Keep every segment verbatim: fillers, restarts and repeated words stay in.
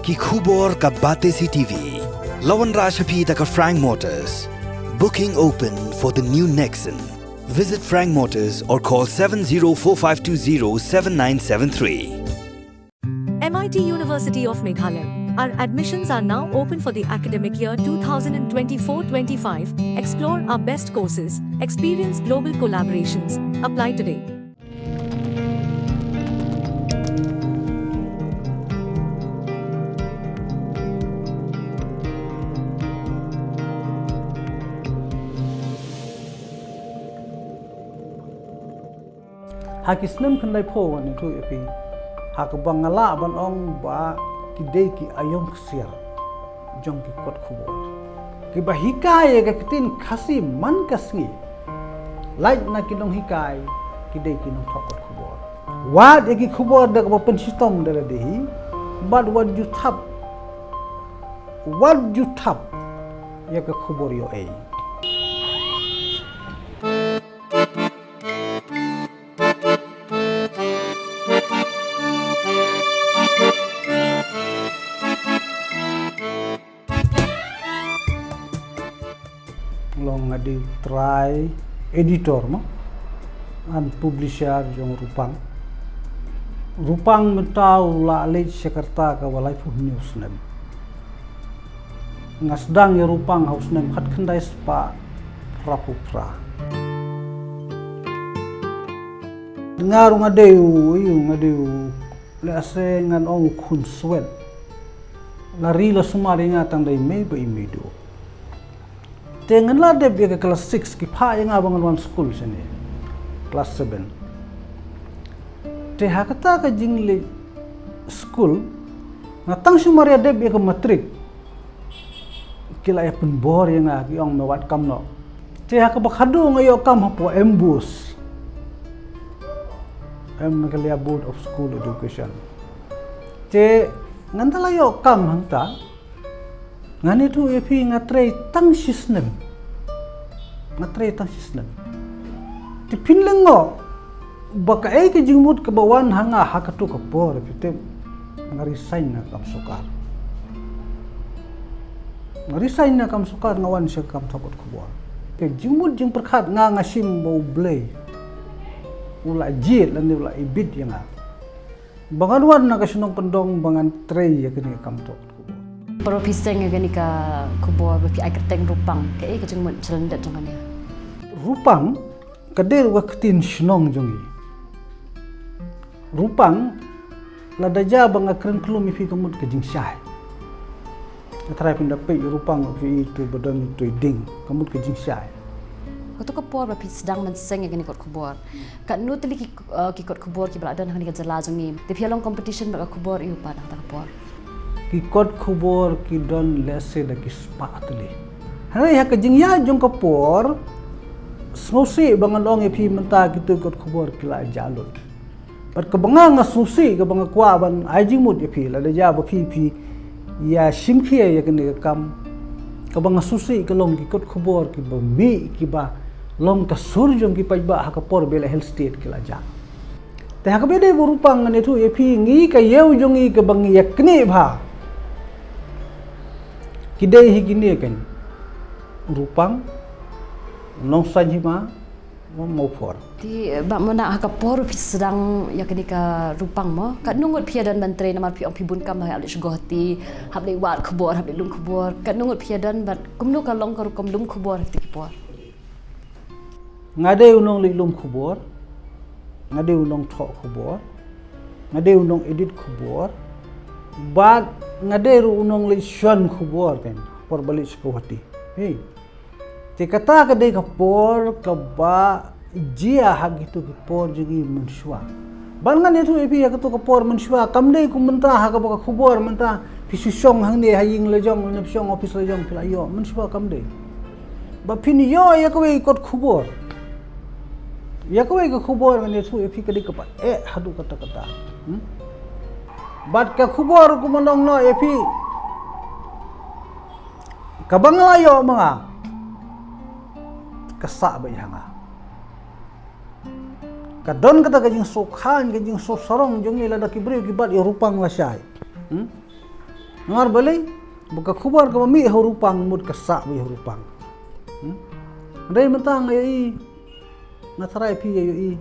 Ki khubor ka Batesi T V. La wanrah sha phi da ka Frank Motors. Booking open for the new Nexon. Visit Frank Motors or call seven zero four five two zero seven nine seven three. M I T University of Meghalaya. Our admissions are now open for the academic year two thousand twenty-four twenty-five. Explore our best courses, experience global collaborations. Apply today. Ha ki snem khyndai phew ngan ïathuh ïa phi ha kaba nga lah ban ong ba ki dei ki aïom ksiar jong ki kot khubor kiba hikai ïa ka ktien Khasi man ka sngi. Lait na ki nonghikai, ki dei ki nongthoh kot khubor. Wad ïa ki khubor da kaba pynshitom da lade hi. Bad wat ju thap, wat ju thap ïa ka khubor ïoh ei. Long nga dei u trai editor mo, and publisher jong Rupang. Rupang mynta u la leit sha ka rta kaba laiphew hynñiew snem. Nga sdang ïa Rupang ha u snem khatkhyndai spah phraphew phra. Nga ruh nga dei u, ïa u nga dei u, lehse ngan ong u khun swet. La ri la sumar ïa nga tang da i mei bad i meiduh. Te ngan la dep ïa ka class six, ki phah ïa nga ba ngan wan skul shane. Class seven. Te ha kata ka jingleit skul, nga tang shu mar ïa dep ïa ka matric. Ki la ïa pynbor ïa nga, ki ong me wad kam noh. Te ha kaba khadduh nga ïoh kam hapoh MBOSE. Em, Meghalaya Board of School Education. Te ngan da la ïoh kam hangta. Ngan ïathuh ïa phi, nga trei tang shi snem. Nga trei tang shi snem. Te phin lyngngoh ba kaei ka jingmut kaba wan ha nga ha kato ka por, phi tip, nga resign na ka kam sorkar. Nga resign na ka kam sorkar, nga wan sha ka kam thoh kot khubor. Ka jingmut jingpyrkhat nga, nga shim ba U Blei u la jied lane u la ibit ïa nga ba ngan wan na ka shnong kyndong ba ngan trei ïa kane ka kam thoh kot khubor. Por ba phi seng ïa kane ka khubor, ba phi ai kyrteng Rupang, kaei ka jingmut jylliew jong kane? Rupang ka dei ruh ka ktien shnong jong ngi. Rupang, lada jia ba nga kren khlem ïa phi, ka mut ka jingshai. Nga tharai phin da peit Rupang, phi i tu ba don tu i ding, ka mut ka jingshai. Kato ka por ba phi sdang ban seng ïa kane kot khubor, katno tylli ki, eh, ki kot khubor kiba la don ha kane ka jylla jong ngi? Te phi ïa long competition bad ka khubor aiu pat ha kata ka por? Ki kot khubor ki don lehse da ki spah tylli. Hynrei ha ka jingïaid jong ka por, sngewsih ba ngan ong ïa phi mynta kito ki kot khubor ki la jah lut. Bad kaba nga, nga sngewsih, kaba nga kwah ban ai jingmut ïa phi, lada jia ba phi, phi ïa shim khia ïa kane ka kam, kaba nga sngewsih ka long ki kot khubor kiba mih, kiba long ka sur jong ki paidbah ha ka por ba la held state ki la jah. Te ha kaba ïadei bad u Rupang, ngan ïathuh ïa phi, ngi ka ïew jong ngi kaba ngi ïa knieh bha ki dei hi kine kein: u Rupang, u Nongsaiñ Hima, u Mawphor. Te, eh, Bah Mona, ha ka por phi sdang ïa kane ka Rupang mo, katno ngut phi ïa don ban trei, namar phi ong phi bun kam ha Laitumkhrah, hap leit wad khubor, hap leit lum khubor, katno ngut phi ïa don bad kumno ka long ka rukom lum khubor ha kito ki por? Nga dei u nongleit lum khubor, nga dei u nongthoh khubor, nga dei u nong edit khubor, bad nga dei ruh u nongleit shon khubor, kan, por ba leit sha Guwahati. Hei. Te kata ka dei ka por kaba jia ha kito ki por jong ngi mynshuwa. Bad ngan ïathuh ïa phi, ha kato ka por mynshuwa kam dei kum mynta, ha kaba ka khubor mynta phi shu shong hangne ha ïing la jong, ne phi shong office la jong phi la ïoh. Mynshuwa kam dei. Ba phin ïoh ïa kawei kot khubor, ïa kawei ka khubor, ngan ïathuh ïa phi, ka dei kaba eh haduh katta katta. Hmm? Bad ka khubor kumba ngan ong noh ïa phi, kaba nga la ïoh ma nga, ka sah beit ha nga. Ka don kata ka jingsngewkhlaiñ, ka jingsngewsarong jong ngi lada ki briew ki bat ïa u Rupang lashai. Hmm? Namar balei, ba ka khubor kaba mih ha u riewpang mut ka sah beit ha u riewpang. Hmm? Hynrei mynta nga ïohi, nga tharai phi ïohi.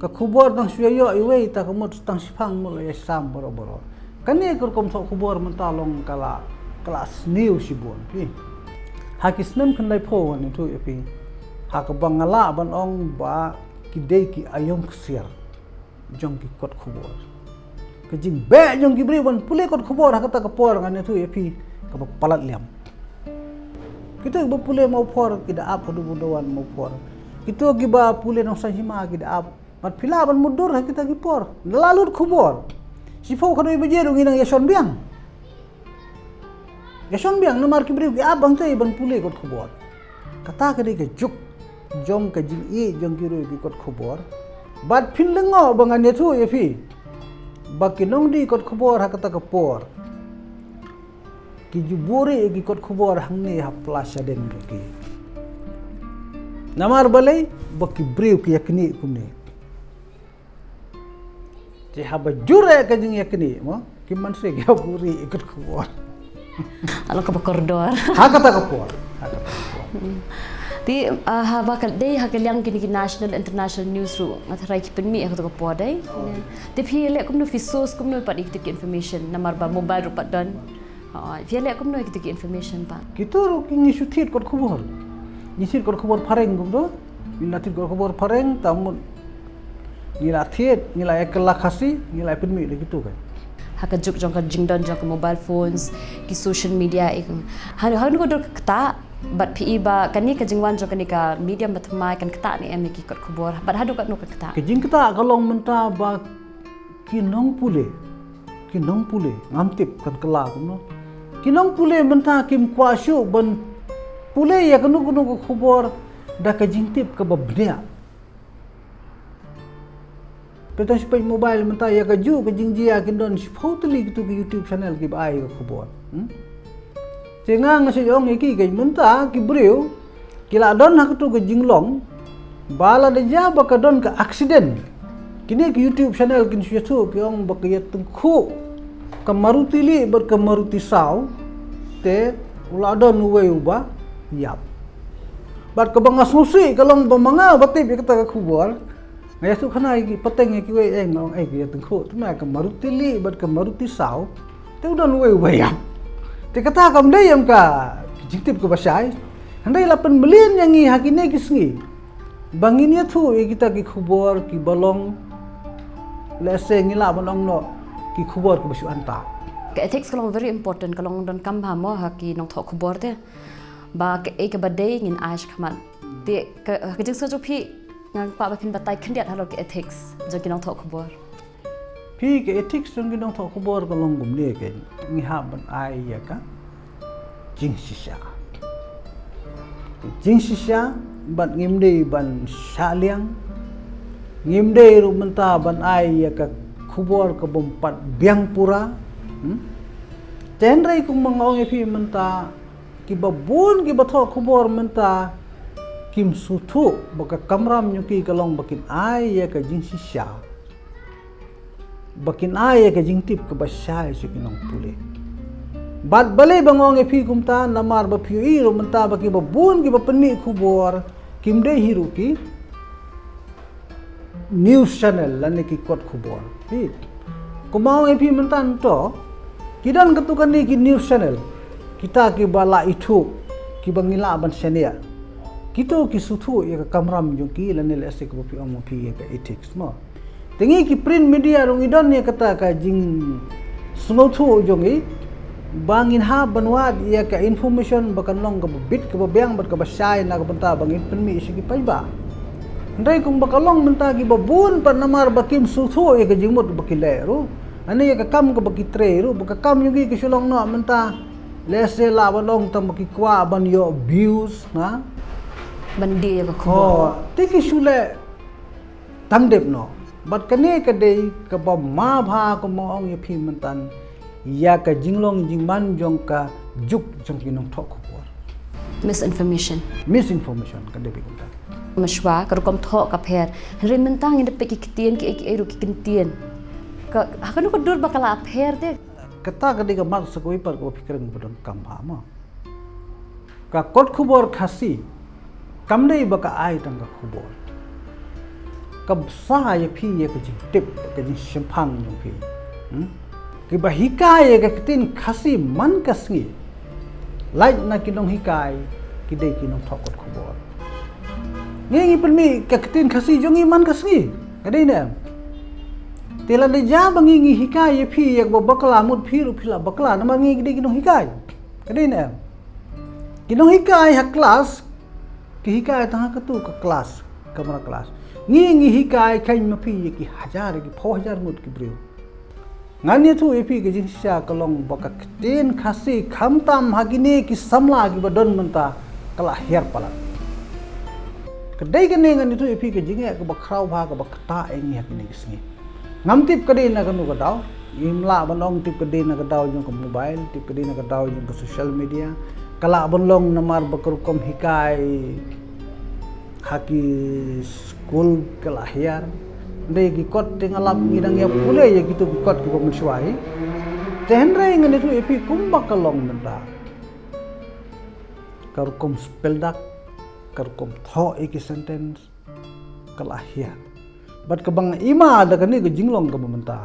Ka khubor tang shu ïoh iwei ta ka mut tang shiphang mut la ïa sam baroh baroh. Kane ka rukom thoh khubor mynta long ka la, ka la sniew shibun phi. Ha ki snem khyndai phew ngan ïathuh ïa phi. Ha kaba nga lah ban ong ba ki dei ki aïom ksiar jong ki kot khubor. Ka jingbeh jong ki briew ban pule kot khubor ha kata ka por ngan ïathuh ïa phi kaba palat liam. Kito kiba pule mawphor ki da ap haduh ba u da wan mawphor. Kito kiba pule nongsan hima ki da ap. Bad phi lah ban mutdur ha kita ki por. Da la lut khubor. Shiphew khadwei baje ruh ngi nang ïa shon biang. Ïa shon biang namar ki briew ki ap bang te ban pule kot khubor. Kata ka dei ka juk jong ka jingïeit jong ki riew ki kot khubor. Bad phin lyngngoh ba ngan ïathuh ïa phi ba ki nongdie kot khubor ha kata ka por ki ju buhrieh ïa ki kot khubor hangne ha pla shadien jong ki. Namar balei? Ba ki briew ki ïaknieh kumne. Te haba jur ïa ka jingïaknieh mo, kim mynsiem ïa buhrieh ïa ki kot khubor. Alo kaba kordor. Ha kata ka por. Ha kata ka por. Te, ah, haba ka dei ha ka liang kine ki national, international news ruh nga tharai ki pynmih ha kata ka por dei. Te phi leh kumno, phi source kumno pat ïa kito ki information, namar ba mobile ruh pat don. Oh, phi leh kumno ïa kito ki information pat? Kito ruh ki ngi shu thied kot khubor. Ngi thied kot khubor phareng kumto. Ngi la thied kot khubor phareng, ta mut ngi la thied, ngi la ïa kylla Khasi, ngi la pynmih da kito ka. Ha ka juk jong ka jingdon jong ka mobile phones, ki social media, eh, ha, ha kano ka dur ka ktah, bad phi i ba kane ka jingwan jong kane ka medium ba thymmai kan ktah ne em ïa ki kot khubor, bad haduh katno ka ktah? Ka jingktah ka long mynta ba ki nongpule, ki nongpule, ngam tip kan kylla kumno. Ki nongpule mynta kim kwah shuh ban pule ïa kano kano ka khubor da ka jingtip kaba bniah. Phi tang shu peit mobile mynta ïa kajuh ka jingjia kin don shiphew tylli kito ki YouTube channel kiba ai ka khubor. Hmm? Te nga nga shu ong ïa ki, ka mynta ki briew ki la don ha kato ka jinglong ba lada jia ba ka don ka accident, kine ki YouTube channel kin shu ïathuh ki ong ba ka ïatyngkhuh ka Maruti lieh bad ka Maruti saw, te u la don uwei uba ïap. Bad kaba nga sngewsih ka long ba ma nga ba tip ïa kata ka khubor, nga ïathuh khana ïa ki, pateng ïa kiwei, eh, nga ong, eh, ka ïatyngkhuh, te ma ka Maruti lieh bad ka Maruti saw, te u don uwei uba ïap. Te kata kam dei em ka jingtip kaba shai. Hynrei la pynmlien ïa ngi ha kine ki sngi ba ngin ïathuh ïa kita ki khubor kiba long, lehse ngi lah ban ong noh, ki khubor kiba shu antah. Ka ethics ka long very important, ka long donkam bha mo ha ki nongthoh khubor te. Ba kaei kaba dei ngin ai shakhmat. Te ka, ka jingsngew jong phi, nga kwah ba phin batai khyndiat halor ka ethics jong ki nongthoh khubor. Phi, ka ethics jong ki nongthoh khubor ka long kumne, ka ngi hap ban ai ïa ka jingshisha. Jingshisha, bad ngim dei ban shah liang. Ngim dei ruh mynta ban ai ïa ka khubor kabym pat biang pura. Hmm? Te hynrei kumba nga ong ïa phi mynta, kiba bun kiba thoh khubor mynta kim sngewthuh ba ka kamram jong ki ka long ba kin ai ïa ka jingshisha, ba kin ai ïa ka jingtip kaba shai sha ki nongpule. Bad balei ba nga ong ïa phi kumta, namar ba phi ïohi ruh mynta ba kiba bun kiba pynmih khubor kim dei hi ruh ki news channel lane ki kot khubor. Phi, kumba ong ïa phi mynta to, ki don katto katne ki news channel, kita kiba la ithuh, kiba ngi lah ban shaniah. Kito ki sngewthuh ïa ka kamram jong ki lane lehse kaba phi ong ma phi ïa ka ethics mo. Te ngi ki print media ruh ngi don ïa kata ka jing sngewthuh jong ngi ba ngin hap ban wad ïa ka information ba kan long kaba bit kaba biang bad kaba shai na ka bynta ba ngin pynmih sha ki paidbah. Hynrei kumba ka long mynta kiba bun pat namar ba kim sngewthuh ïa ka jingmut ba ki leh ruh, lane ïa ka kam kaba ki trei ruh, ba ka kam jong ki ka shu long noh mynta, lehse lah ban long tang ba ki kwah ban ïoh views, na? Ban die ïa ka khubor. Oh, te ki shu leh tang dep noh. Bad kane ka dei kaba ma bha kumba ong ïa phi mynta ïa ka jinglong jingman jong ka juk jong ki nongthoh khubor. Misinformation. Misinformation ka dei kumta. Mynshuwa ka rukom thoh ka pher. Hynrei mynta ngin da peit ki ktien kiei kiei ruh ki kyntien. Ka, ha kano ka dur ba ka la pher te? Kata ka dei ka mat sa kawei pat kaba phi kren ba donkam ha mo. Ka kot khubor Khasi kam dei ba ka ai tang ka khubor. Ka bsa ïa phi ïa ka jingtip, ka jingshemphang jong phi. Hmm? Kiba hikai ïa ka ktien Khasi man ka sngi, lait na ki nonghikai, ki dei ki nongthoh kot khubor. Ngi ngi pynmih ka ktien Khasi jong ngi man ka sngi. Ka dei ne em? Te lada jia ba ngi ngi hikai ïa phi ïa kaba bakla, mut phi ruh phi la bakla, namar ngi ki dei ki nonghikai. Ka dei ne em? Ki nonghikai ha klas ki hikai tang ha katu ka klas, kamra klas. Ngi ngi hikai kheiñ ma phi ïa ki hajar, ïa ki phew hajar ngut ki briew. Ngan ïathuh ïa phi ka jingshisha ka long ba ka ktien Khasi khamtam ha kine ki samla kiba don mynta ka la hiar palat. Ka dei kane ngan ïathuh ïa phi ka jingeh kaba khraw bha kaba ktah ïa ngi ha kine ki sngi. Ngam tip ka dei na kano ka daw, ngim lah ban ong tip ka dei na ka daw jong ka mobile, tip ka dei na ka daw jong ka social media. Ka lah ban long namar ba ka rukom hikai ha ki skul ka la hiar. Hynrei ki kot te nga lap ngi dang ïa pule ïa kitu ki kot kiba mynshuwa hi. Te hynrei ngan ïathuh ïa phi kumba ka long mynta. Ka rukom speldak, ka rukom thoh ïa ki sentence, ka la hiar. Bad kaba nga ïma da kane ka jinglong kaba mynta,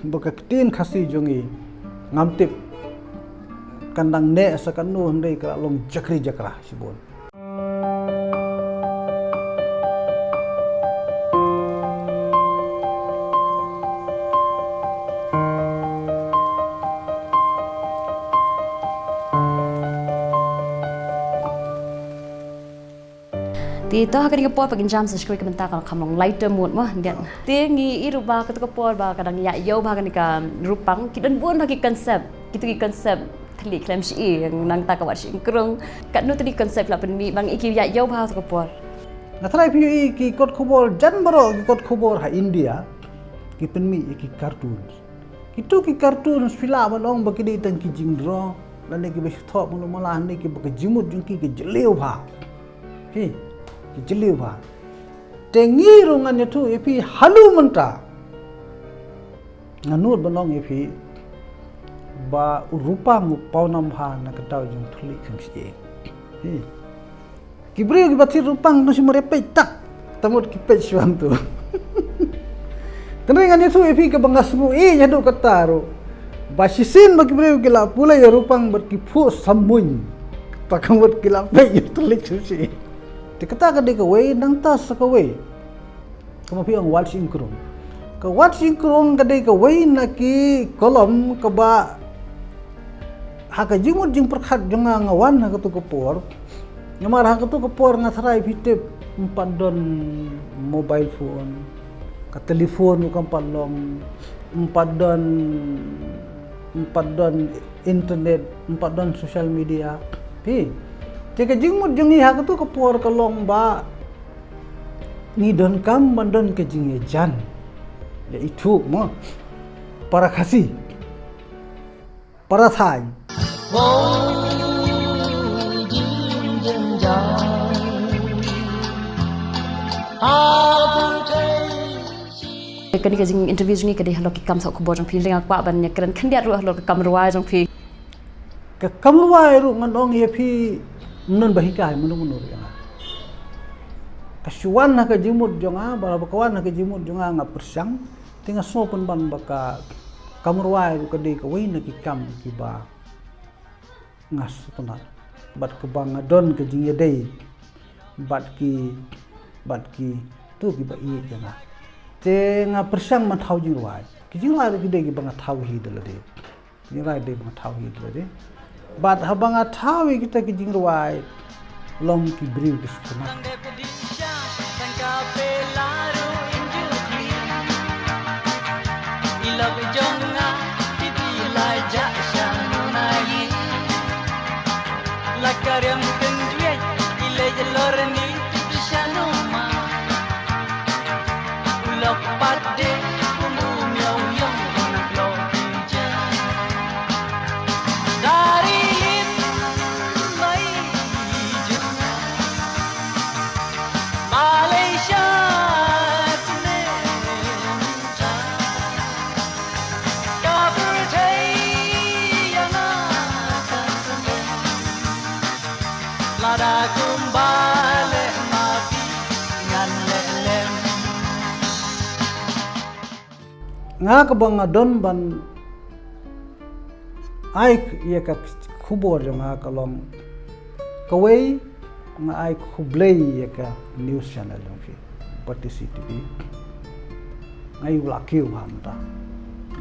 ba ka ktien Khasi jong ngi ngam tip kan dang neh sa kano, hynrei ka la long jakri jakra shibun. Te to ha kane ka por pat ngin jam sa sha kawei ka bynta kaba kham long lighter mood mo, hynrei te ngi i ruh ba katu ka por ba ka dang ïa ïew bha kane ka rupang, ki don bun bha ki concept, kitu ki concept thylliej khlem shi, nangta ka wat shi krung. Katno tu ki concept la pynmih ba ngi i ki ïa ïew bha katu ka por? Nga tharai phi ïohi ki kot khubor jan baroh, ki kot khubor ha India ki pynmih ïa ki cartoons. Kitu ki cartoons phi lah ban ong ba ki dei tang ki jingdro, lane kiba shu thoh mano mala, hynrei kiba ka jingmut jong ki ka jylliew bha. Phi, ka jylliew bha. Te ngi ruh ngan ïathuh ïa phi haduh mynta. Nga nud ban ong ïa phi ba u rupang u pawnam bha na ka daw jong u thylliej khlem shi. Phi. Ki briew kiba thied rupang tang shu mareh peit tak, tang mut ki peit shuwa tu. Tang ngan ïathuh ïa phi kaba nga sngew ïeit haduh katta ruh, ba shisien ba ki briew ki la pule ïa rupang bad ki phuh samuin, tang ka mut ki la peit ïa u thylliej shisien. Te kata ka dei kawei, nangta sa kawei, kaba phi ong wat shim krung. Ka wat shim krung ka dei kawei na ki kolom kaba ha ka jingmut jingpyrkhat jong nga, nga wan ha katu ka por. Namar ha katu ka por nga tharai phi tip, ym pat don mobile phone, ka telephone ruh kam pat long, ym pat don, ym pat don internet, ym pat don social media. Phi, te ka jingmut jong ngi ha katu ka por ka long ba ngi donkam ban don ka jingïajan, ïa ithuh mo, para Khasi, para thaiñ. Kane ka jing interview jong ngi ka dei halor ki kam thoh khubor jong phi, hynrei nga kwah ban ïakren khyndiat ruh halor ka kam rwai jong phi. Ka kam rwai ruh ngan ong ïa phi, ym don ba hikai mano mano ruh ïa nga. Ka shu wan ha ka jingmut jong nga, ba, ba ka wan ha ka jingmut jong nga, nga pyrshang. Te nga sngew pynban ba ka kam rwai ruh ka dei kawei na ki kam kiba nga sngewtynnat bad kaba nga don ka jingïadei bad ki, bad kitu kiba ïeit ïa nga. Te nga pyrshang ban thaw jingrwai. Ki jingrwai ruh ki dei kiba nga thaw hi da lade. Ki jingrwai dei ba nga thaw hi da lade. Bad haba nga thaw ïa kita ki jingrwai, long ki briew ki sngewtynnat. Nga kaba nga don ban ai ïa ka khubor jong nga ka long, kawei, nga ai khublei ïa ka news channel jong phi, Batesi TV. Nga ïoh la kiew ha mynta.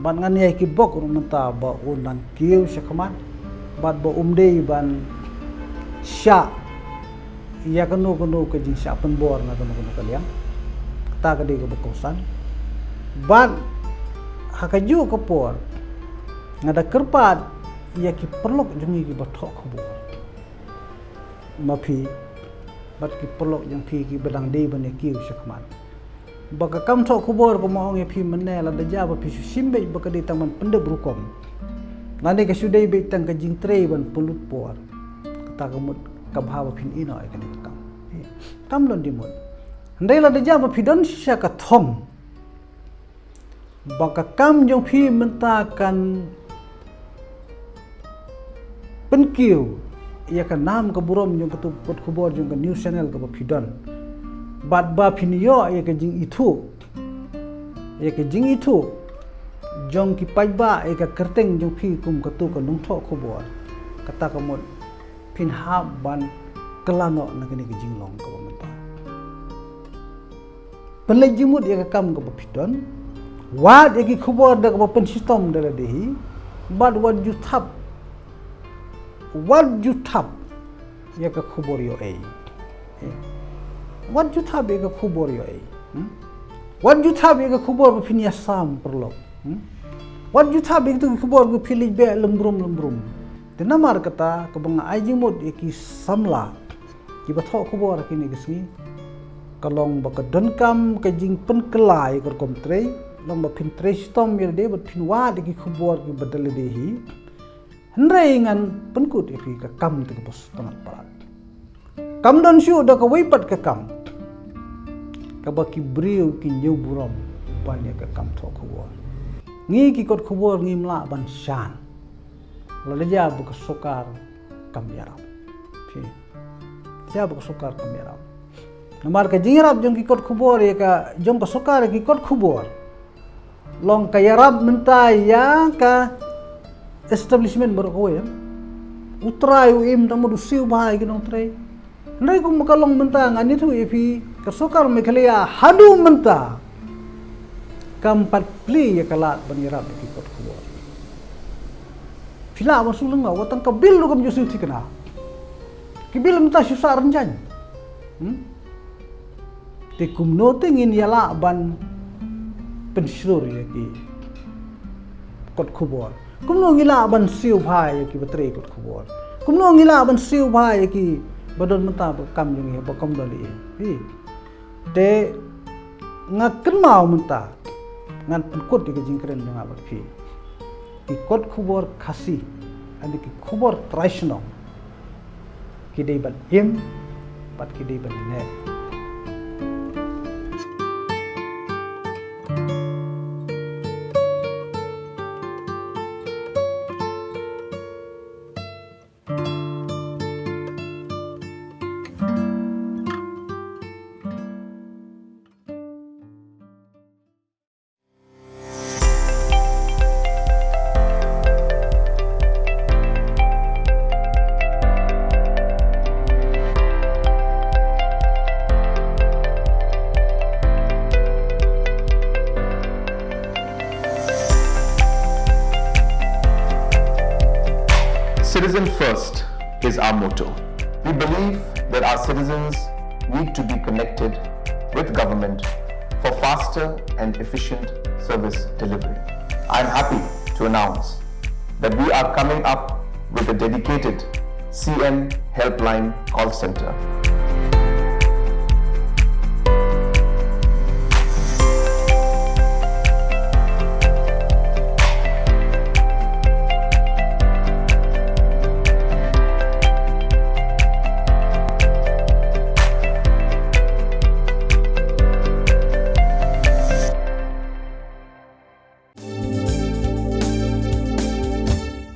Bad ngan ïai kyrpad ruh mynta ba un nang kiew shakhmat, bad ba um dei ban shah ïa kano kano ka jingshah pynbor na kano kano ka liang. Kata ka dei kaba kongsan. Bad ha kajuh ka por, nga da kyrpad ïa ki paralok jong ngi kiba thoh khubor ma phi, bad ki paralok jong phi kiba dang dei ban ïa kiew shakhmat, ba ka kam thoh khubor, kumba ong ïa phi mynne, lada jia ba phi shu shim beit ba ka dei tang ban pyndep rukom, lane ka shu dei beit tang ka jingtrei ban pynlut por, kata ka mut ka bha ba phin ïehnoh ïa kane ka kam. Kam don dei mut. Hynrei lada jia ba phi don shisha ka thong ba ka kam jong phi mynta kan pynkiew ïa ka nam ka burom jong katu ka kot khubor jong ka news channel kaba phi don, bad ba phin ïoh ïa ka jingithuh, ïa ka jingithuh jong ki paidbah ïa ka kyrteng jong phi kum katu ka nongthoh khubor, kata ka mut phin hap ban kylla noh na kane ka jinglong kaba mynta. Pynleit jingmut ïa ka kam kaba phi don. Wad ïa ki khubor da kaba pynshitom da lade hi. Bad wat ju thap, wat ju thap ïa ka khubor ïoh ei. Wat ju thap ïa ka khubor ïoh ei. Hmm? Wat ju thap ïa ka khubor ba phin ïasam paralok. Hmm? Wat ju thap ïa ka khubor ba phi leit beh lem brum lem brum. Te namar kata kaba nga ai jingmut ïa ki samla kiba thoh khubor ha kine ki sngi, ka long ba ka donkam ka jingpynkylla ïa ka rukom trei, long ba phin trei shitom ïa lade bad phin wad ïa ki khubor kiba da lade hi. Hynrei ngan pynkut ïa phi ka kam te kaba sngewtynnat palat. Kam don shuh da kawei pat ka kam kaba ki briew ki ñiew burom ban ïa ka kam thoh khubor. Ngi ki kot khubor ngim lah ban shan lada jia ba ka sorkar kam ïarap. Phi. Jia ba ka sorkar kam ïarap. Namar ka jingïarap jong ki kot khubor ïa ka, jong ka sorkar ïa ki kot khubor, long ka ïarap mynta ïa ka establishment baroh kawei, em. U trai u im tang mut u siew bha ïa ki nongtrei. Hynrei kum ka long mynta ngan ïathuh ïa phi, ka sorkar Meghalaya haduh mynta kam pat plie ïa ka lad ban ïarap ïa ki kot khubor. Phi lah ban shu lyngngoh, wat tang ka bill ruh kam ju siew thikna. Ki bill mynta shu sah rynjang. Hmm? Te kumno te ngin ïa lah ban pynshlur ïa ki kot khubor? Kumno ngi lah ban siew bha ïa kiba trei kot khubor? Kumno ngi lah ban siew bha ïa kiba don mynta ba kam jong ngi ba kam don ïa phi? Te nga kynmaw mynta ngan pynkut ïa ka jingkren jong nga bad phi. Ki kot khubor Khasi, lane ki khubor trai shnong, ki dei ban im bad ki dei ban neh. Citizen first is our motto. We believe that our citizens need to be connected with government for faster and efficient service delivery. I am happy to announce that we are coming up with a dedicated C M Helpline call center.